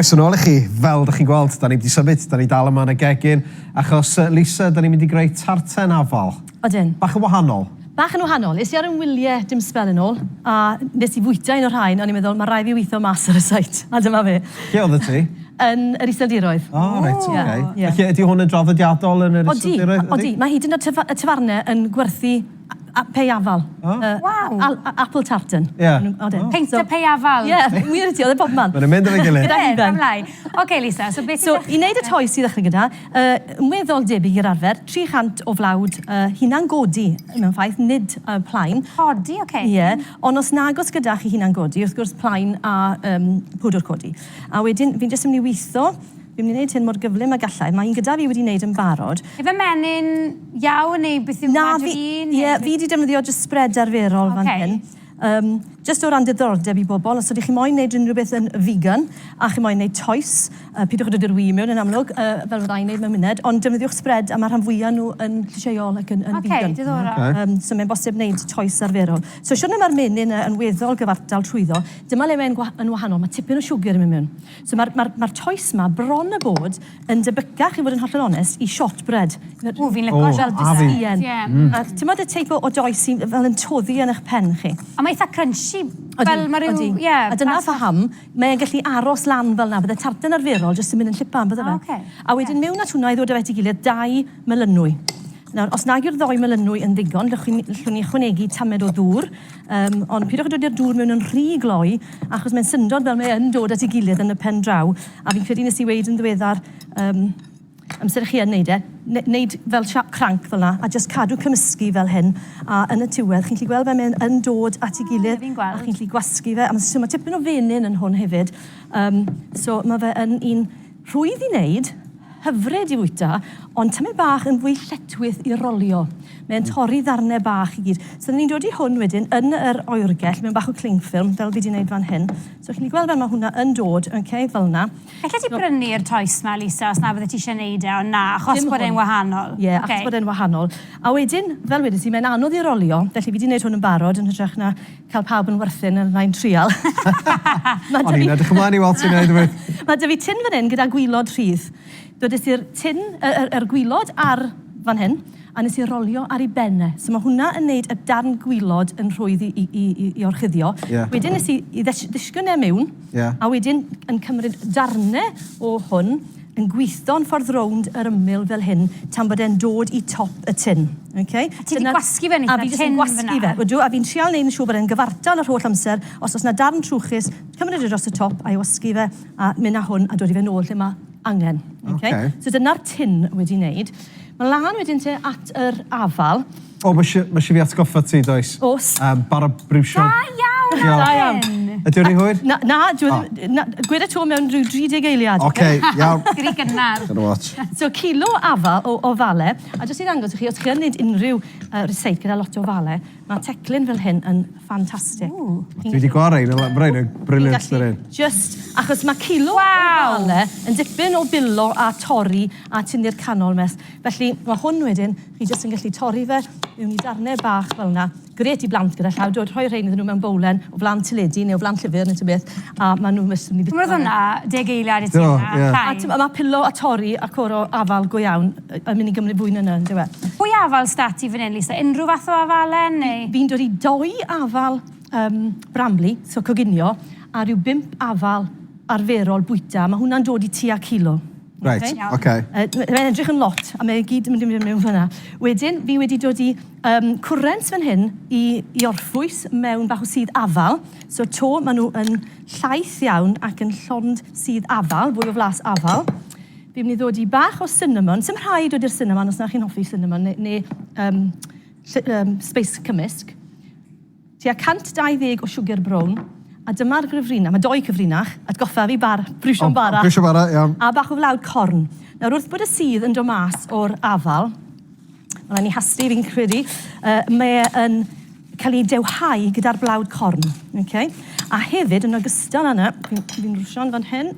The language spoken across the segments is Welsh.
Croeso nôl i chi. Fel dych chi'n gweld, da ni wedi symud, da ni dal yma yn y gegin, achos Lisa, da ni'n mynd i greu tarten afal. Odyn. Bach yn wahanol. Bach yn wahanol. Es i ar 'y ngwyliau dim sbel yn ôl, a nes i fwyta un o'r rhain, o'n i'n meddwl, mae rhaid fi weithio mas ar y site. A dyma fe. Lle oeddet ti? Yn yr Iseldiroedd. O, reit, oce. Felly, ydy hwn yn draddodiadol yn yr Iseldiroedd? Odi, odi. Mae hyd yn oed y tafarnau yn gwerthu pei afal. O. Waw. Apple tartan. Ie. Odyn. Peint o pei afal. Ie, wir i ti, oedd e bobman. Maen nhw'n mynd efo'i gilydd. Gyda hufen. Ymlaen. Oce, Lisa, so beth So, i wneud y toes i ddechrau gyda, yn weddol debyg i'r arfer, 300 o flawd hunan-godi, mewn ffaith, nid plaen. Codi, oce. Ie, ond os nag oes gyda chi hunan-godi, wrth gwrs plaen a pwdwr codi. A wedyn, fi'n jyst yn mynd i weitho, fi'n mynd i wneud hyn mor gyflym â gallai. Mae un gyda fi wedi wneud yn barod. Ife menyn iawn neu beth yw Na, fi, ie, fi 'di defnyddio jyst spread arferol fan hyn. Jyst o ran diddordeb i bobl, os ydych chi moyn wneud unrhyw beth yn vegan a chi moyn wneud toes, peidiwch â dod i'r wî mewn yn amlwg, fel fydda i'n wneud mewn munud, ond defnyddiwch spread a mae rhan fwya nhw yn llysieuol ac yn vegan. Ocê, diddorol. Ocê. So mae'n bosib wneud toes arferol. So siwrne mae'r menyn yn weddol gyfartal trwyddo, dyma le mae'n yn wahanol, mae tipyn o siwgr yn mynd mewn. So mae'r ma' ma' toes 'ma bron a bod yn debycach, i fod yn hollol onest, i shortbread. O, fi'n lico fel bisgïen. Ie. A timod y teip o does sy'n fel yn toddi yn eich pen chi? A mae eitha crunchy. Fel mae rhyw, ie. A dyna phaham mae e'n gallu aros lan fel 'na. Bydde tarten arferol jyst yn mynd yn llipan, bydde fe? Ocê. A wedyn mewn at hwnna i ddod â fe at ei gilydd, dau melynwy. Nawr, os nag yw'r ddou melynwy yn ddigon, gallwn ni ychwanegu tamed o ddŵr, yym, ond peidiwch â dod i'r dŵr mewn yn rhy gloi, achos mae'n syndod fel mae yn dod at ei gilydd yn y pen draw. A fi'n credu nes i weud yn ddiweddar, yym, amser i chi yn neud e, ne- neud fel siap cranc fel 'na, a jyst cadw cymysgu fel hyn, a yn y diwedd, chi'n gallu gweld fel mae'n yn dod at ei gilydd, fi'n gweld. a chi'n gallu gwasgu fe, a ma' so ma' tipyn o fenyn yn hwn hefyd, yym, so ma' fe yn un rhwydd i wneud, hyfryd i fwyta, ond tymed bach yn fwy lletchwith i rolio. Mae'n torri ddarnau bach i gyd. So ni'n dod i hwn wedyn yn yr oergell mewn bach o cling film, fel fi 'di wneud fan hyn. So chi'n gallu gweld fel mae hwnna yn dod, okay, fel yna. Gallet ti brynu'r toes 'ma, Lisa, os na fyddet ti eisiau wneud e, ond na, achos bod e'n wahanol. Ie, achos bod e'n wahanol. A wedyn, fel wedes i, mae'n anodd i rolio, felly fi 'di wneud hwn yn barod yn hytrach na cael pawb yn werthin yn rhain trial. O'n i'n edrych ymlaen i weld ti'n neud efyd. Mae 'da fi tin fan hyn gyda gwylod rhydd. Dodes i'r tin, yr, yr gwylod ar fan hyn, a nes i rolio ar ei ben e. So mae hwnna yn neud y darn gwylod yn rhwydd i, i, i, i orchuddio. Yeah. Wedyn nes i, i ddisgyn e mewn, yeah. a wedyn yn cymryd darnau o hwn, yn gwitho'n ffordd rownd yr ymyl fel hyn tan bod e'n dod i top y tin. Okay? A ti 'di gwasgu fe'n eitha tynn fan'na. A fi jyst yn gwasgu fe. Ydw, a fi'n trial neud yn siŵr bod e'n gyfartal yr holl amser. Os oes 'na darn trwchus, cymryd e dros y top a'i wasgu fe a mynd â hwn a dod i fe nôl lle mae angen. Okay? Okay. So dyna'r tin wedi wneud. Mae lan wedyn te at yr afal. O, mae eisiau ma fi atgoffa ti, does? Os. Bara briwsion. Da iawn, Diolch. Da iawn. Ydy o'n rhy hwyr? Na, na, dwi ddim, na, gwed e 'to mewn rhyw 30 eiliad. Oce, iawn. Rhy gynnar. Dyna watch. So, kilo afal, o, o fale, a jyst i ddangos i chi, os chi yn gwneud unrhyw uh, receipt gyda lot o fale, mae teclyn fel hyn yn ffantastig. Dwi wedi gweld rhain, mae rhain yn brilliant dyn nhw. Just, achos mae kilo o fale yn dipyn o bilo a torri a tynnu'r canol mes. Felly, mae hwn wedyn, chi jyst yn gallu torri fe mewn i darnau bach fel yna. Grêt i blant gyda llaw, dod rhoi rhein iddyn nhw mewn bowlen o flan teledu neu o flan llyfr neu ta beth, a maen nhw'n jyst yn mynd i fwyta. Cymrodd hwnna deg eiliad i ti yna, llai. A t'mo' ma' pilo a torri a cwrw afal go iawn yn mynd i gymryd fwy na 'na yndyw e? Pwy afal s'da ti fan 'yn Lisa? Unrhyw fath o afalen neu? Fi'n dod i dou afal yym brambli, so coginio, a rhyw bump afal arferol bwyta, ma' hwnna'n dod i tua kilo. Reit, oce. Mae'n edrych yn lot, a mae e gyd yn mynd i mynd mewn fan'na. Wedyn, fi wedi dod i um, cwrens fan hyn i, i orffwys mewn bach o sudd afal. So to, maen nhw yn llaith iawn ac yn llond sudd afal, fwy o flas afal. Fi'n mynd i ddod i bach o cinnamon. Sim rhaid dod i'r cinnamon os na chi'n hoffi cinnamon, neu, neu um, um, spice cymysg. Tua 120 o siwgr brown, a dyma'r gyfrinach, mae dou cyfrinach, atgoffa fi bar, briwsion bara. O, briwsion bara, iawn. A bach o flawd corn. Nawr wrth bod y sudd yn dod mas o'r afal, mae'n rhaid ni hasti fi'n credu, uh, mae e yn cael ei dewhau gyda'r blawd corn. Okay? A hefyd, yn ogystal â yna, fi'n fi rwsio'n fan hyn,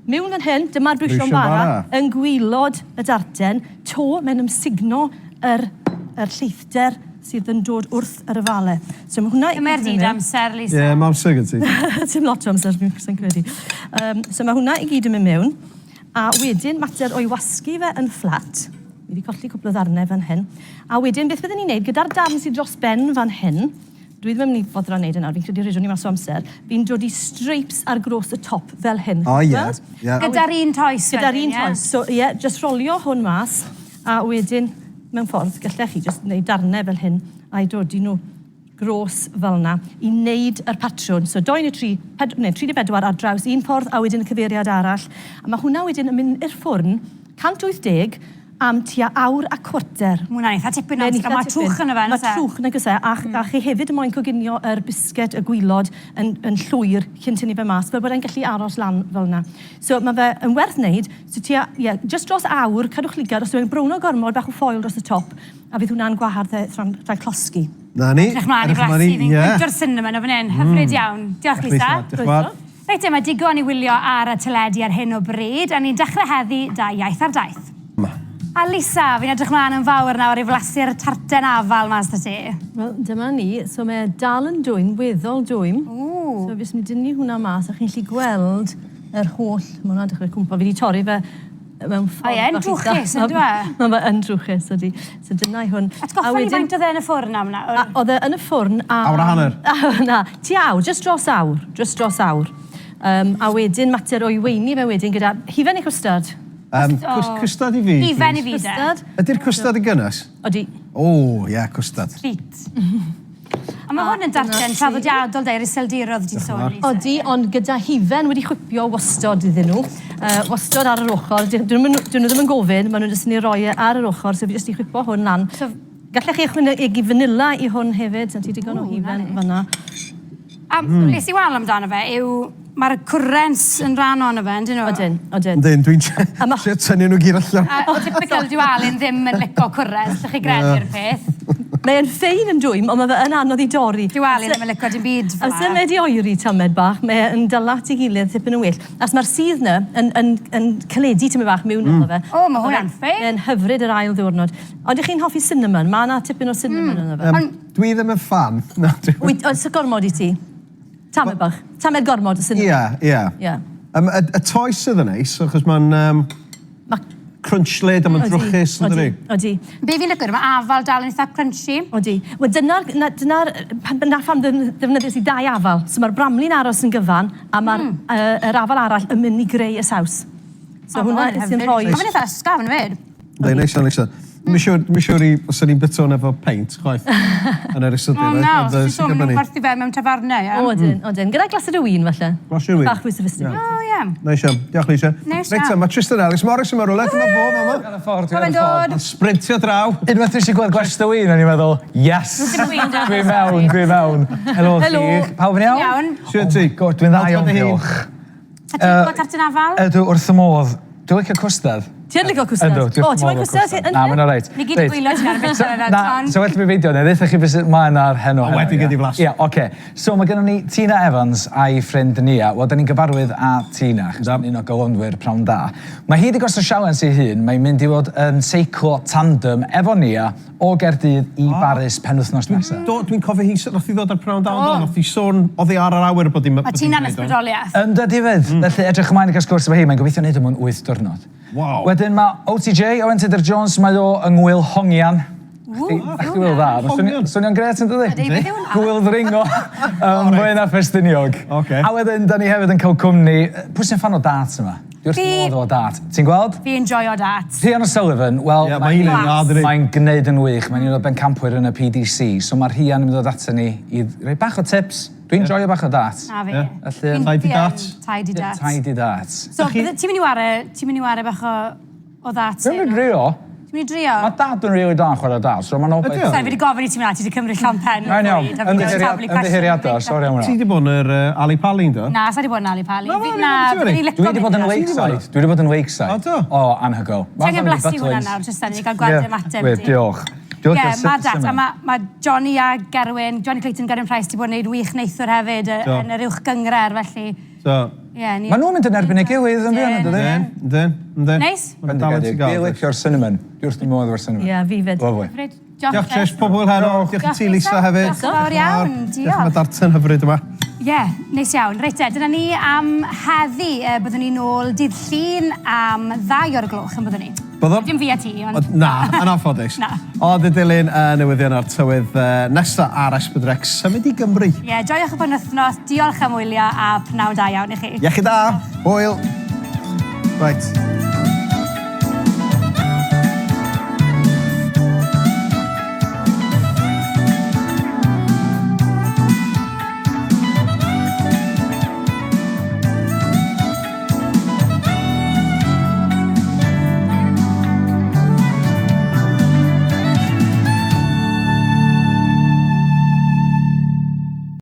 mewn fan hyn, dyma'r briwsion bara, bara yn gwylod y darten, to, mae'n ymsugno yr, yr lleithder. sydd yn dod wrth yr afale. So mae hwnna... Cymer di dy amser, Lisa. Ie, yeah, mae amser gyda ti. Dim lot o amser, fi'n sa i'n credu. Um, so mae hwnna i gyd yn mynd mewn. A wedyn, mater o'i wasgu fe yn fflat. Fi wedi colli cwpl o ddarnau fan hyn. A wedyn, beth byddwn ni'n neud, gyda'r darn sydd dros ben fan hyn, dwi ddim yn mynd i fodro wneud e nawr, fi'n credu rhedwn ni mas o amser, fi'n dod i streips ar gros y top fel hyn. O ie, ie. Gyda'r un toes wedyn, Gyda'r un toes. So ie, yeah, just rolio hwn mas, a wedyn, mewn ffordd, gallech chi just wneud darnau fel hyn, a'i dodi nhw gros fel 'na i wneud yr patrwn. So dou neu tri, ped, neu 34 ar draws un ffordd a wedyn y cyfeiriad arall. A mae hwnna wedyn yn mynd i'r ffwrn 180 am tua awr a cwarter. Mae hwnna'n eitha tipyn o amser, mae trwch yno fe, Mae trwch, nag oes e, a, a chi hefyd yn moyn coginio yr bisged, y gwylod, yn, yn llwyr cyn tynnu fe mas, fel bod e'n gallu aros lan fel yna. So mae fe yn werth wneud, so tua, ie, yeah, just dros awr, cadwch ligad, os yw'n browno gormod, bach o ffoil dros y top, A fydd hwnna'n gwahardd e rhag llosgi. Na ni. Edrych mlaen i flasu. Fi'n gwyntio'r cinnamon o fan hyn. Hyfryd iawn. Diolch, Lisa. Diolch yn fawr. Reit te, mae digon i wylio ar y teledu ar hyn o bryd, a ni'n dechrau heddi 'da Iaith ar Daith. A Lisa, fi'n edrych mlaen yn fawr nawr i flasu'r tarten afal 'ma s'da ti. Wel, dyma ni. So mae e dal yn dwym, weddol dwym. Ww. So fi jyst yn mynd i dynnu hwnna mas a chi'n gallu gweld yr holl... Mae hwnna'n dechrau cwmpo. Fi 'di torri fe mewn ffordd... Mae e'n drwchus, yn dyw e? Mae fe yn drwchus, ydy. So dyna i hwn. Atgoffa ni faint oedd e yn y ffwrn am nawr? Oedd e yn y ffwrn am... Awr a hanner. Na, tua awr, just dros awr. Just dros awr. Um, a wedyn, mater o'i weini fe wedyn gyda hufen neu cwstard? Um, cwstard i fi. Hufen i fi, de. Cwstard. Ydy'r cwstard yn gynnes? Odi. O, ie, yeah, cwstard. Treat. A mae hwn yn darllen traddodiadol da i'r Iseldiroedd ti'n sôn, Lisa. Odi, ond gyda hufen wedi chwipio wastod iddyn nhw. Wastod ar yr ochr. Dyn nhw, dyn nhw ddim yn gofyn, maen nhw'n jyst yn ei roi e ar yr ochr, so fi jyst i chwipo hwn lan. So, Gallech chi ychwanegu vanilla i hwn hefyd, a ti digon o hufen fanna. A mm. beth sy'n wahanol amdano fe yw mae'r cwrens yn rhan ohono fe, yndyn nhw? Odyn, odyn. Yndyn, dwi'n trio tynnu nhw gyd allan. A typical dyw Alun ddim yn lico cwrens, llwch chi gredu'r peth. Mae e'n ffein yn dwym, ond mae fe yn anodd i dorri. Dyw Alun ddim yn lico dim byd fel Amser mae wedi oeri tamed bach, mae e'n dala at ei gilydd tipyn yn well. As mae'r sudd 'na yn, yn, yn caledu tymed bach mewn mm. iddo fe. O, mae hwnna'n ffein. Mae'n hyfryd yr ail ddiwrnod. Ond ych chi'n hoffi cinnamon? Mae yna tipyn o cinnamon mm. yno fe. Um, dwi ddim yn fan. Na, dwi... Wyt, oes y gormod i ti? Tamed bach. Tamed gormod o cinnamon. Ie, ie. Ie. Um, y, y toes sydd yn neis, achos mae'n um, Ma... crunchlyd a mae'n drwchus, yn dydi? Odi. Be fi'n licio, mae afal dal yn eitha crunchy. Odi. Wel, dyna'r... Na, dyna'r... Na pham ddefnyddiais i dau afal. So mae'r bramli'n aros yn gyfan, a mae'r mm. uh, yr afal arall yn mynd i greu y saws. So hwnna sy'n rhoi... Mae'n eitha ysgafn hefyd. Yndi, neis iawn, Lisa. Dwi'n siŵr, dwi'n siŵr i, os o'n i'n byta hwn efo peint, chwaith, yn yr iseldir. O na, os ti'n sôn, maen nhw'n gwerthu fe mewn tafarnau, ie? O, ydyn, odyn. Gyda glased o win, falle. Glased o win. Bach fwy sophisticated. O, ie. Neis iawn. Diolch, Lisa. Neis iawn. Reit, mae Tristan Ellis Morris yma rhywle. Dyma fo, fama. Ar y ffordd, dwi ar y ffordd. Yn sprintio draw. Unwaith nes i gweld gwesty win, o'n i'n meddwl, yes! Dwi mewn, dwi mewn. Helo, Helo. chi. Pawb yn iawn? Iawn. Shwt ti? Oh my God, dwi'n dda iawn, diolch. A ti'n licio tarten afal? Ydw, wrth y modd. Dwi'n licio cwstard. Ti yn licio cwstard? Ydw, dwi O, wrth ti'n fy moyn modd efo cwstard? cwstard. Na, mae'n oreit. Ni gyd yn gwylio ti ar y bit yna, Na, Tom. so well fi beidio, neu ddeutha chi beth sydd mlaen ar heno. A heno, wedyn ie. gei di flasu. Ie, oce. So mae gennym ni Tina Evans a'i ffrind Nia. Wel, da ni'n gyfarwydd â Tina, achos mae'n un o golonwyr Prawn Da. Mae hi wedi gosod sialens ei hun, mae'n mynd i fod yn seiclo tandem efo Nia o Gaerdydd i Baris penwythnos nesa. Do, dwi'n cofio hi, nath hi ddod ar Pnawn Da, do, nath hi sôn oddi ar yr awyr bod hi'n... Mae Tina'n ysbrydoliaeth. Yn dydi 'fyd. Felly edrych ymlaen i gael sgwrs efo hi, mae'n gobeithio wneud o mewn 8 diwrnod. Waw. Wedyn mae OTJ, Owen Tudur Jones, mae o yng Ngŵyl Hongian. Chdi, a chdi Wyl dda. Mae'n swnio, swnio'n grêt yn dydi? Ydy, beth yw hwnna? Gwyl ddringo ym Mlaenau Ffestiniog. Ocê. A wedyn, da ni hefyd yn cael cwmni... Pwy sy'n ffan o darts yma? Dwi wrth fy modd efo dart. Ti'n gweld? Fi enjoyo darts. Rhian O'Sullivan, wel... Ie, mae hi'n un dda, dydi? Mae'n gwneud yn wych. Mae'n un o'r bencampwyr yn y PDC. So mae Rhian yn mynd i ddod aton ni i roi bach o tips. Dwi'n joio bach o darts. Na fi. Felly... Tidy darts. Tidy darts. Tidy darts. So, bydde- ti'n mynd i ware, ti'n mynd i ware bach o, o ddarts? Dwi'n mynd i drio. Ti'n mynd i drio? Mae dad yn rili da yn chwarae darts, so mae'n obaith. Ydi o? Sorry, fi wedi gofyn i ti mynd, ti wedi cymryd llond pen. Mae'n iawn. Ymddiheuriadau, sori am hwnna. Ti wedi bod yn yr uh, Ali Pali, ynddo? Na, sa wedi bod yn Ali Pali. Na, Na, na, Dwi wedi bod yn Lakeside. Dwi wedi bod yn Lakeside. O, do? O, anhygoel. Ti angen blasu hwnna nawr, Tristan, i gael gweld ymateb di. Diolch. Ie, mae dat, a mae ma Johnny a Gerwyn, Johnny Clayton, Gerwyn Price, wedi bod yn gwneud wych neithwr hefyd yn yr uwch gynghrair, felly... So, Ie, ni... Maen nhw'n mynd yn erbyn ei gilydd yn fuan, yn dydyn? Yndyn, yndyn, yndyn. Neis. Bendigedig. Dwi'n licio'r cinnamon. Dwi wrth fy modd efo'r cinnamon. Ie, fi 'fyd. Lovely. Hyfryd. Diolch Trish, pob hwyl heno. Diolch i ti Lisa hefyd. Diolch yn fawr iawn, diolch. Diolch am y darten hyfryd yma. Ie, yeah, neis iawn. Reit te, dyna ni am heddi. Byddwn ni nôl dydd Llun am ddau o'r gloch yn byddwn ni. Byddwn. Dim fi a ti, ond... Na, yn anffodus. Na. Ond y dilyn y newyddion a'r tywydd nesa ar S4C, symud i Gymru. Ie, yeah, joiwch y penwythnos, diolch am wylio a pnawn da iawn i chi. Iechyd da, hwyl. Right.